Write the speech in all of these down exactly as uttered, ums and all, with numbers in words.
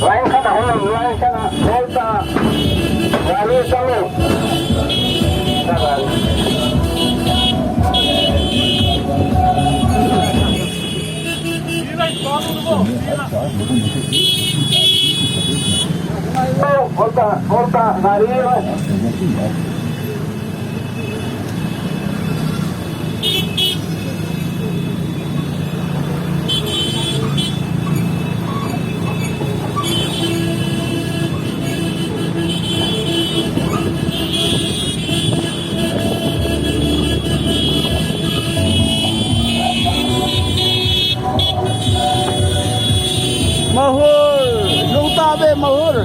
Line khat a hung, line khat a, line khat a, gari kami. Oh, holta, holta, gari. Mahur, lungta be Mahur.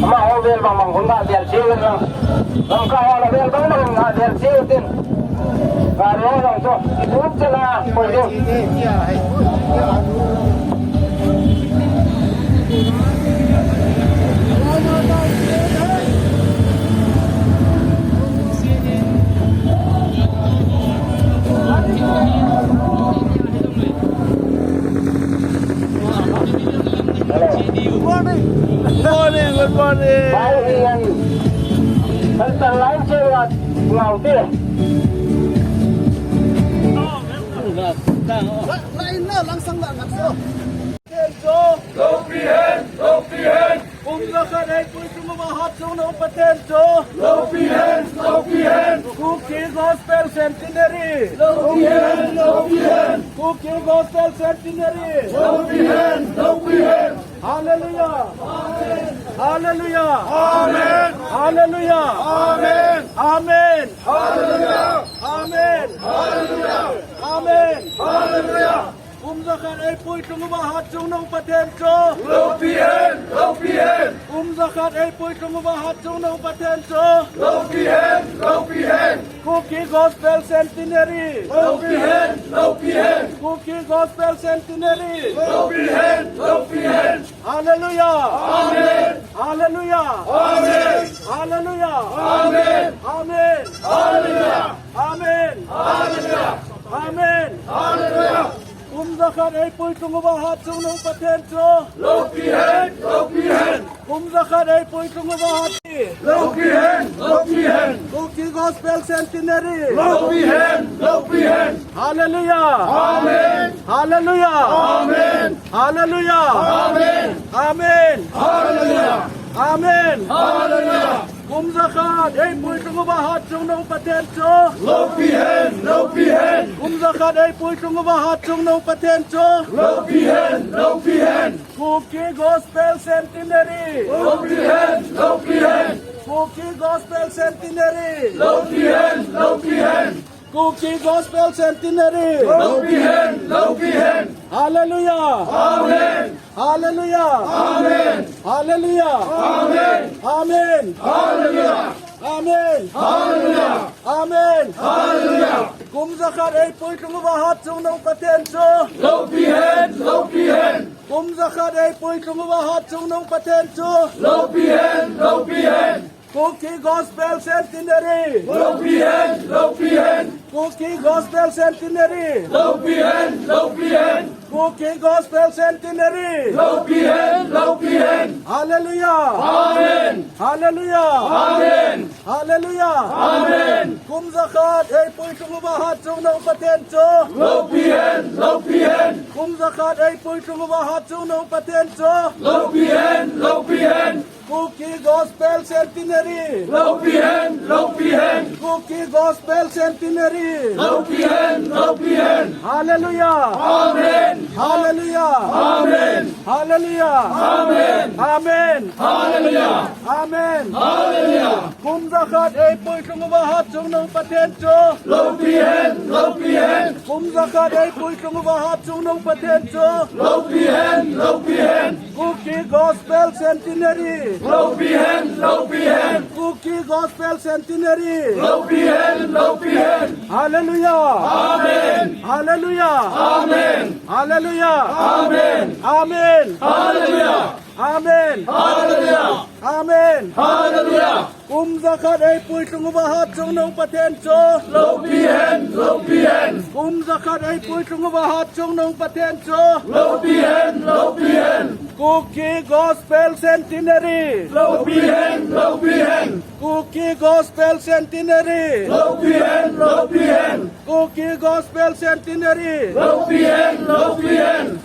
Ama ho vel bang bang hun ga vel chiu lang. Bang ka ho la vel bang bang ga vel chiu tin. Gari ho lang chu. Tun chela koi diu. Hello. Good morning. Morning, good morning. Bhai, hi ang. Line che wat ngau te. Line na lang sang la ngap so. Pathen chu. Lopi hen, lopi hen. Kum jakhat eipui chunguva hatchungnung Pathen chu. Lopi hen, lopi hen. Kuki Gospel Centenary. Lopi hen, lopi hen. Kuki Gospel Centenary. Lopi hen, lopi hen. Hallelujah. Hallelujah. Amen. Hallelujah. Amen. Amen. Hallelujah. Amen. Hallelujah. Amen. Hallelujah. Kum jakhat eipui chunguva hatchungnung Pathen chu. Lopi hen, lopi hen. Kum jakhat eipui chunguva hatchungnung Pathen chu. Lopi hen, lopi hen. Kuki Gospel Centenary. Lopi hen, lopi hen. Kuki Gospel Centenary. Lopi hen, lopi hen. Hallelujah. Amen. Hallelujah. Amen. Hallelujah. Amen. Amen. Hallelujah. Amen. Hallelujah. Amen. Hallelujah. Kum jakhat eipui chunguva hatchungnung Pathen chu. Lopi hen, lopi hen. Kum jakhat eipui chunguva hat. Lopi hen, lopi hen. Kuki Gospel Centenary. Lopi hen, lopi hen. Hallelujah. Amen. Hallelujah. Amen. Hallelujah. Amen. Amen. Amen. Hallelujah. Amen. Hallelujah. Kum jakhat eipui chunguva hatchungnung Pathen chu. Lopi hen, lopi hen. Kum jakhat eipui chunguva hatchungnung Pathen chu. Lopi hen, lopi hen. Kuki Gospel Centenary. Lopi hen, lopi hen. Kuki Gospel Centenary. Lopi hen, lopi hen. Kuki Gospel Centenary. Lopi hen, lopi hen. Hallelujah. Amen. Hallelujah. Amen. Hallelujah. Amen. Amen. Hallelujah. Amen. Hallelujah. Amen. Hallelujah. Kum jakhat eipui chunguva hatchungnung Pathen chu. Lopi hen, lopi hen. Kum jakhat eipui chunguva hatchungnung Pathen chu. Lopi hen, lopi hen. Kuki Gospel Centenary. Lopi hen, lopi hen. Kuki Gospel Centenary. Lopi hen, lopi hen. Kuki Gospel Centenary. Lopi hen, lopi hen. Hallelujah. Amen. Hallelujah. Amen. Hallelujah. Amen. Kum jakhat eipui lhung uva hatchungnung Pathen chu loupi hen, loupi hen. Kum jakhat eipui lhung uva hatchungnung Pathen chu loupi hen, loupi hen. Kuki Gospel Centenary. Loupi hen, loupi hen. Kuki Gospel Centenary. Loupi hen, loupi hen. Hallelujah. Amen. Hallelujah. Amen. Hallelujah. Amen. Amen. Hallelujah. Amen. Hallelujah. Kum jakhat eipui lhung uva hatchungnung Pathen chu loupi hen, loupi hen. Kum jakhat eipui lhung uva hatchungnung Pathen chu loupi hen, loupi hen. Kuki Gospel Centenary. Loupi hen, loupi hen. Kuki Gospel Centenary. Loupi hen, loupi hen. Hallelujah. Amen. Hallelujah. Amen. Hallelujah. Amen. Amen. Hallelujah. Amen. Hallelujah. Amen. Hallelujah. Kum jakhat eipui lhung uva hatchungnung Pathen chu loupi hen, loupi hen. Kum jakhat eipui lhung uva hatchungnung Pathen chu loupi hen, loupi hen. Kuki Gospel Centenary. Loupi hen, loupi hen. Kuki Gospel Centenary. Loupi hen, loupi hen. Kuki Gospel Centenary. Loupi hen, loupi hen.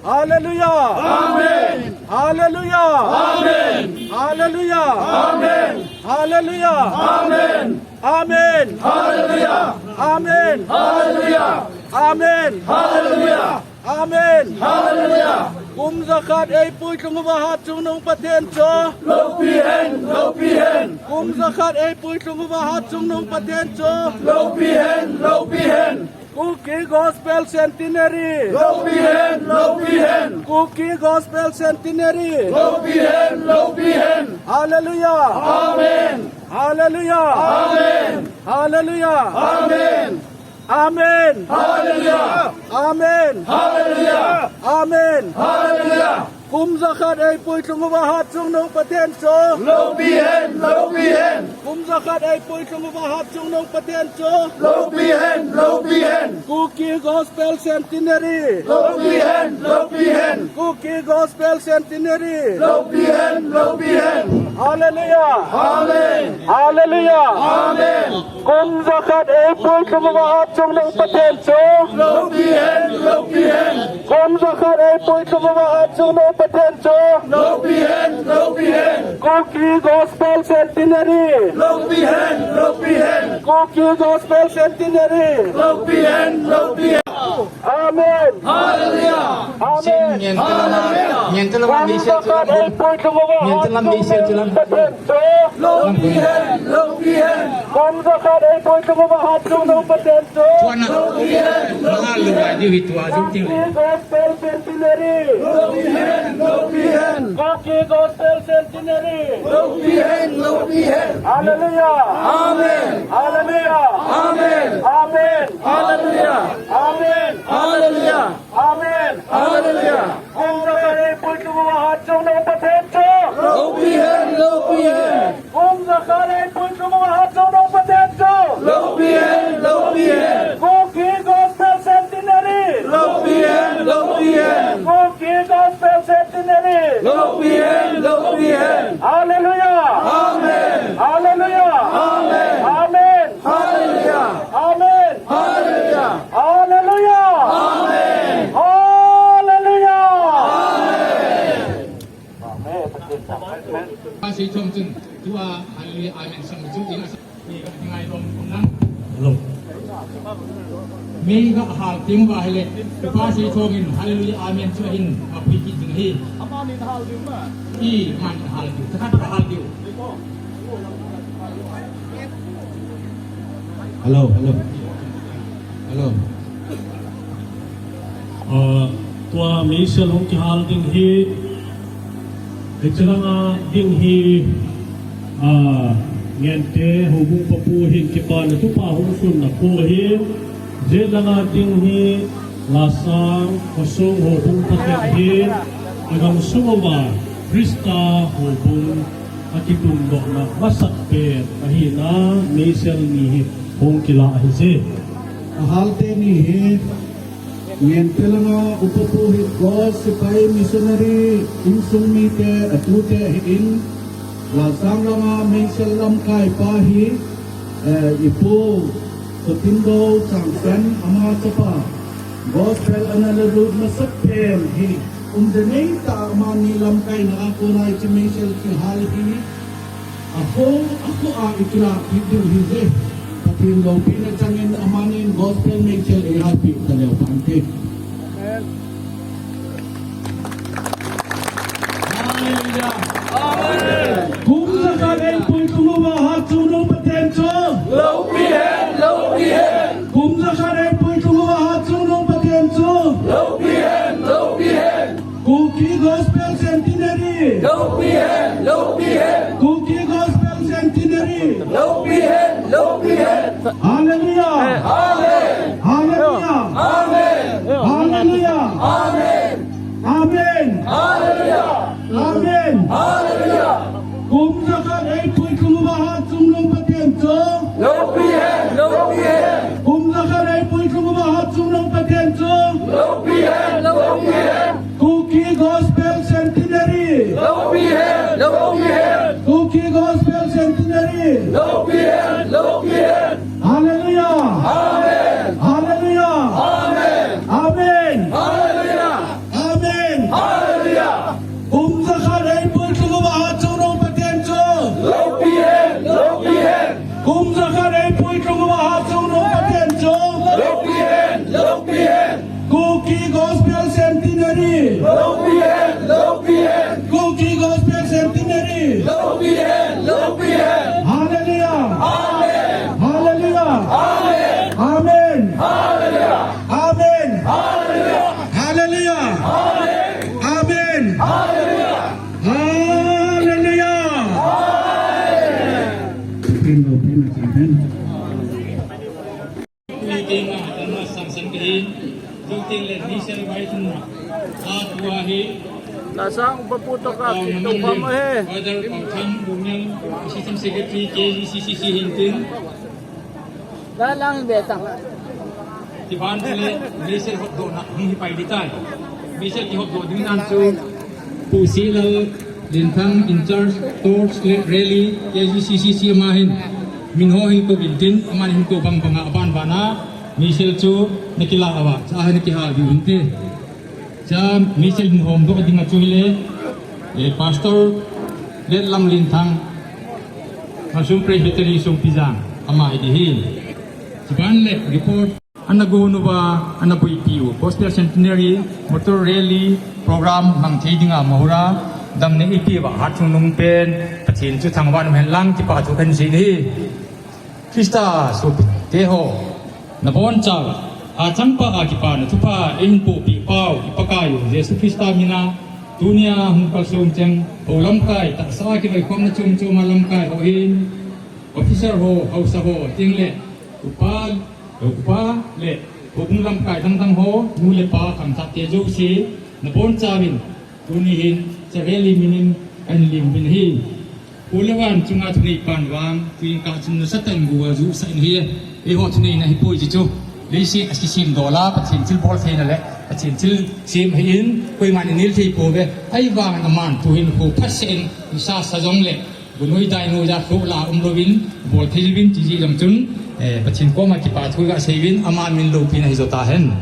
Hallelujah. Amen. Hallelujah. Amen. Hallelujah. Amen. Hallelujah. Amen. Amen. Hallelujah. Amen. Hallelujah. Amen. Hallelujah. Amen. Hallelujah. Kum jakhat eipui lhung uva hatchungnung Pathen chu loupi hen, loupi hen. Kum jakhat eipui lhung uva hatchungnung Pathen chu loupi hen, loupi hen. Kuki Gospel Centenary. Loupi hen, loupi hen. Kuki Gospel Centenary. Loupi hen, loupi hen. Hallelujah. Amen. Hallelujah. Amen. Hallelujah. Amen. Amen. Hallelujah. Amen. Hallelujah. Amen. Hallelujah. Kum jakhat eipui lhung uva hatchungnung Pathen chu loupi hen, loupi hen. Kum jakhat eipui lhung uva hatchungnung Pathen chu loupi hen, loupi hen. Kuki Gospel Centenary. Loupi hen, loupi hen. Kuki Gospel Centenary. Loupi hen, loupi hen. Hallelujah. Amen. Hallelujah. Amen. Kum jakhat eipui lhung uva hatchungnung Pathen chu loupi hen, loupi hen. Kum jakhat eipui lhung uva hatchungnung Pathen chu loupi hen, loupi hen. Kuki Gospel Centenary. Loupi hen, loupi hen. Kuki Gospel Centenary. Loupi hen, loupi hen. Amen. Hallelujah. Amen. Hallelujah. Kum jakhat eipui lhung uva hatchungnung Pathen chu loupi hen, loupi hen. Kum jakhat eipui lhung uva hatchungnung Pathen chu loupi hen, loupi hen. Kuki Gospel Centenary. Loupi hen, loupi hen. Kuki Gospel Centenary. Loupi hen, loupi hen. Hallelujah. Amen. Hallelujah. Amen. Amen. Hallelujah. Amen. Hallelujah. Amen. Hallelujah. Kum jakhat eipui lhung uva hatchungnung Pathen chu loupi hen, loupi hen. Kum jakhat eipui lhung uva hatchungnung Pathen chu loupi hen, loupi hen. Kuki Gospel Centenary. Loupi hen, loupi hen. Kuki Gospel Centenary. Loupi hen, loupi hen. Hallelujah. Amen. Hallelujah. Amen. Amen. Hallelujah. Amen. Hallelujah. Hallelujah. Amen. Hallelujah. Amen. Amen. Pastor Thom chun tua hallelujah amen sang chu ina sa. Hello. Mi ga hal ting ba hele. Pastor Thom in hallelujah amen chu hin apui ki ding hi. Ama min hal ding ma. I man hal ding. Takhat hal ding. Hello, hello. Hello. Ah, tua mi sel hung kihal ding hi, hiche langa ding hi, ah, Ngente houbung papu hin kipana thupha hung sunna kho hi, hiche langa ding hi, Lasang, Khosung houbung patek hi, agam sung uva, Christa houbung akitundohna masapen ahina, meisel ni hi hung kila ahi je. Ahal teni hi, Ngente langa upa pu hi God's Sepai Missionary insung mite, atute ahin, Lasang langa Meisel lamkai pa hi, eh, ipu Sotindo Changsan ama chapa. Gospel ana lalut masapen hi umde nei ta amani lamkaina a kona hiche Meisel kihal hi. Aho, aho a ikilah kit diu hije. Pathen loupina changin amanin gospel Meisel eihalpi taleu pante. Hallelujah. Amen. Kum jakhat eipui lhung uva hatchungnung Pathen chu. Loupi hen, loupi hen. Kum jakhat eipui lhung uva hatchungnung Pathen chu. Loupi hen, loupi hen. Kuki Gospel Centenary. Loupi hen, loupi hen. Kuki Gospel Centenary. Loupi hen, loupi hen. Hallelujah. Amen. Hallelujah. Amen. Hallelujah. Amen. Amen. Hallelujah. Amen. Hallelujah. Kum jakhat eipui lhung uva hatchungnung Pathen chu. Loupi hen, loupi hen. Kum jakhat eipui lhung uva hatchungnung Pathen chu. Loupi hen, loupi hen. Kuki Gospel Centenary. Loupi hen, loupi hen. Kuki Gospel Centenary. Loupi hen, loupi hen. Hallelujah. Amen. Hallelujah. Amen. Amen. Hallelujah. Amen. Hallelujah. Kum jakhat eipui lhung uva hatchungnung Pathen chu. Loupi hen, loupi hen. Kum jakhat eipui lhung uva hatchungnung Pathen chu. Loupi hen, loupi hen. Kuki Gospel Centenary. Loupi hen, loupi hen. Kuki Gospel Centenary. Loupi hen, loupi hen. Hallelujah. Amen. Hallelujah. Amen. Amen. Hallelujah. Amen. Hallelujah. Hallelujah. Amen. Amen. Hallelujah. Hallelujah. Amen. Amen. Tui teng a, tang a sang sang kahin, tui teng le ni sel vai tun a, a tua hi. Lasang upa pu toh ka, tau pi naman to pa din. Mo he. Father Pangthang Bungel, Assistant Secretary, K G C C C hin tin. Dalang be tang. Ti ban le, Meisel hopdoh na, hung hi pai di tai. Meisel kihopdoh ding nan chu. Pu Silal Linthang in charge torch le rally K G C C C ama hin min ho hin kou vin tin, aman hin kou bang bang a ban ban a Meisel chu na kila uva, cha hin na kihal diu hin te. Cha Meisel hin hom doh ding a chu hile, eh, Pastor Letlam Linthang, Masum Presbytery Songpijang, ama hi di hi. Ti ban le report. Ana gon uva, ana boipi u Gospel Centenary Motor Rally Program mang thei dinga Mahura damna eipeh uva hatchungnung pen Pathen chu thangvah in umhen lang kipah thu kahin sei ahi. Christa sopite ho, nabonchauva, achangpa a kipana thupha eihin pohpeh pau, i Pakaiyu Jesu Christa mina, tunia hung kalsong cheng, hou lamkai, tahsa a kiloikhomna chom chom a lamkai ho hin, officer ho, haosa ho, tengle, upa, upa le houbung lamkai dang dang ho, nu le pa, khangthah te jouse, nabonchauvin, tuni hin, Chaveli minin, kahin lem uvin ahi. Pu le van chunga thunei pan vang, tuin kah chun nasatah in gu a jusah in ahi, eiho thuneina ahipoi ti chu. Leiset a kisem dol a, Pathen thilbol theina le, Pathen thil sem ahin, koiman inel thei pouve, ahivangin aman tuhin kho phatseh in, nisa sa jongle, Gunoi dainoi ja lhoh la um louvin, bol thei uvin ti jeh jong chun, eh, Pathen koma kipa thu gasei uvin, ama min loupina hijo tahen.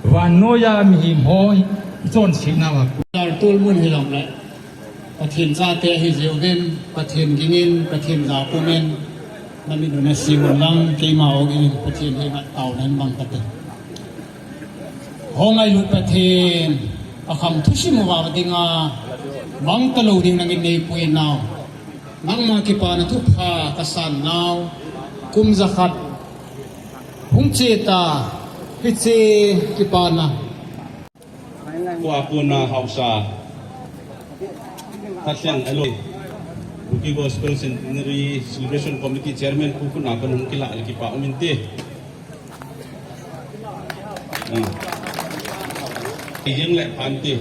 Vannoiya mihem ho, ichonsetna uva. Dar tolmun hilou le, Pathen chate ahi jeh uvin, Pathen gingin, Pathen japumin, namin u nasem un lang, keima ogin, Pathen henga taona hin mang kate. Hung ngailut Pathen, akham thusim uva dinga, mang talou ding nangin neipui nau. Nangma kipana thupha kasan nau, kum jakhat hung che ta, hiche kipana. Kua kona haosa, Thatleng Alo, Kuki Gospel Centenary Celebration Committee Chairman, kukuna kanung kila le kipa umin te. Ijeng le phante.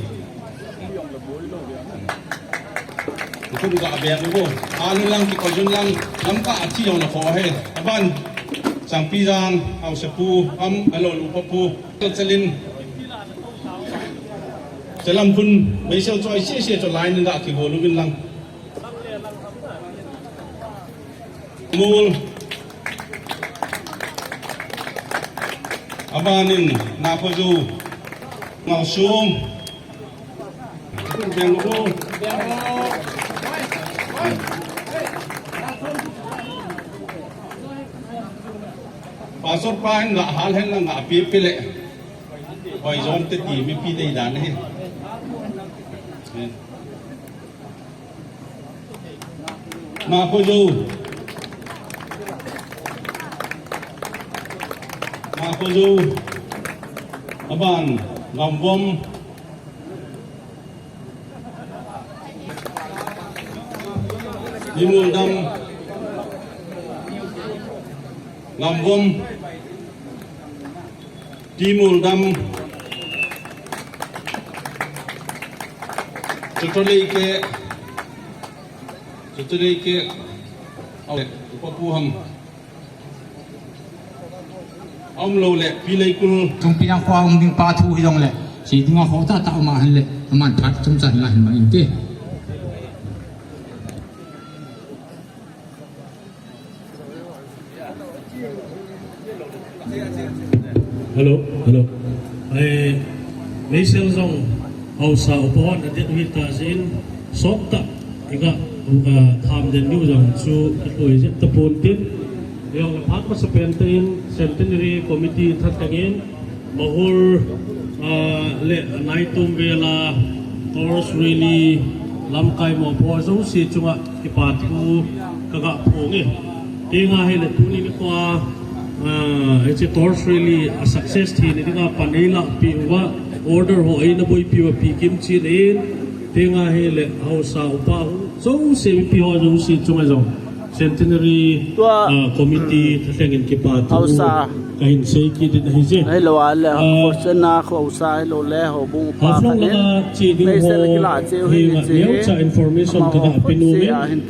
Kun ga be mo. Alu lang ki ko jun lang lam ka athi jong na ko he. Aban Sangpi jang, Ausapu, am, alo lu pa pu. Chalin. Chalam kun, Meisel choi se se cho line ga ki bolu bin lang. Mul. Abanin Nakhojo Ngaosum. Pastor pa hin la hal hen la nga pi pi le. Hoi John te ti mi pi dei dan hi. Nakhojo. Nakhojo. Aban Ngamvom. Nimuldam. Ngamvom. Nimuldam. Chotolei ke. Chotolei ke. Au, upa pu ham. Aum lou le, Pi Leikul. Tungpi jang khua um ding pa thu hi jong le. Si dinga kho ta ta ma han le. Aman phat chum chan la hin ma in te. Hello, hello. Ai, meisel jong haosa upa hon adet u hita jeh in sot ta iga, ah, tham den diu jong chu alhoi jep tapon tin. Jong le phat masapen te in Centenary Committee thalheng in Mahur, ah, le naitum vela Torch Rally lamkai mopo jouse chunga kipa thu kaga phong e. Tenga hile tuni nikho a, ah, hiche Torch Rally a success theina dinga pan eilahpeh uva, order ho eina boipi uva Pi Kimchen in, tenga hile haosa upa ho jouse, mipi ho jouse chunga jong Centenary, ah, Committee thalheng in kipa thu kahin sei kit in ahije. Ahilou le, ah, Khorsena kho haosa, ahilou le houbung pa khat in meisel kila cheu hi, hiche hi neocha information kaga pe nom in.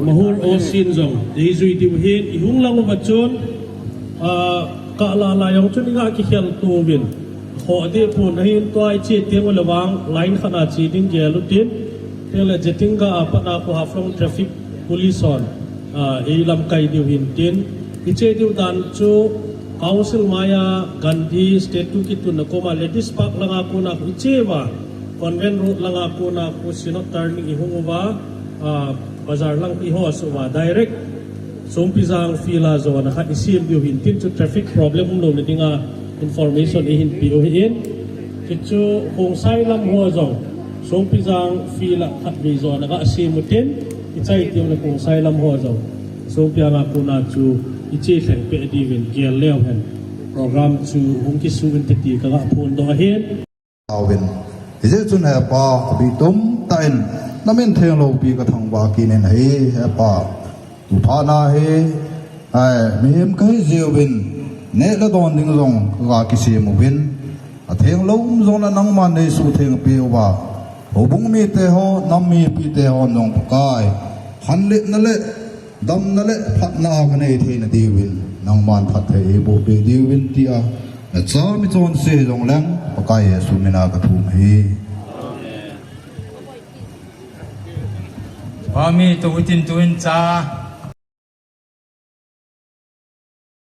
Mahur O C in jong eijui diu hin, ihung lang uva chun, ah, kala la jong chun iga kikhel tou vin. Kho deh pon ahin, tua iche teng ule vang line khat a che ding gel utin. Tengle Jatinga a pat a khu Haflong Traffic Police hon, ah, eilamkai diu hin tin. Iche diu dan chu Council maiya Gandhi statue kitunna koma Ladies Park langa kona khu iche uva Convent Road langa kona khu Synod turning ihung uva, ah, bazar lang iho suh uva direct Songpijang field a jona khat isem diu hin tin, chu traffic problem umlou na dinga information eihin pe u ahin. Chuchu Khongsai lam ho jong Songpijang field a khatvei jona ga sem utin, ichai diu le Khongsai lam ho jong Songpijang a kona chu iche lheh peh diuvin gel leu hen program chu hung kisuh inte ti kaga phondoh ahin. Tauvin. Hijeh chun hepa, abih tum tah in, namin theng loupi kathangvah kit in ahi, hepa. Tuphat na hi, ai, mihem kahi jeh uvin, neh le don ding jong kaga kisem uvin. Atheng lou um jongle nangman neisuhtheng peh uva, houbung mite ho, nam mipite hon jong Pakai, khanletna le damna le phatna a kanei theina diuvin, nangman phatthei eiboh peh diuvin tia, nacha michonse jongleng, Pakai Jesu mina kathum ahi. Pami, tu hitin tu hin cha,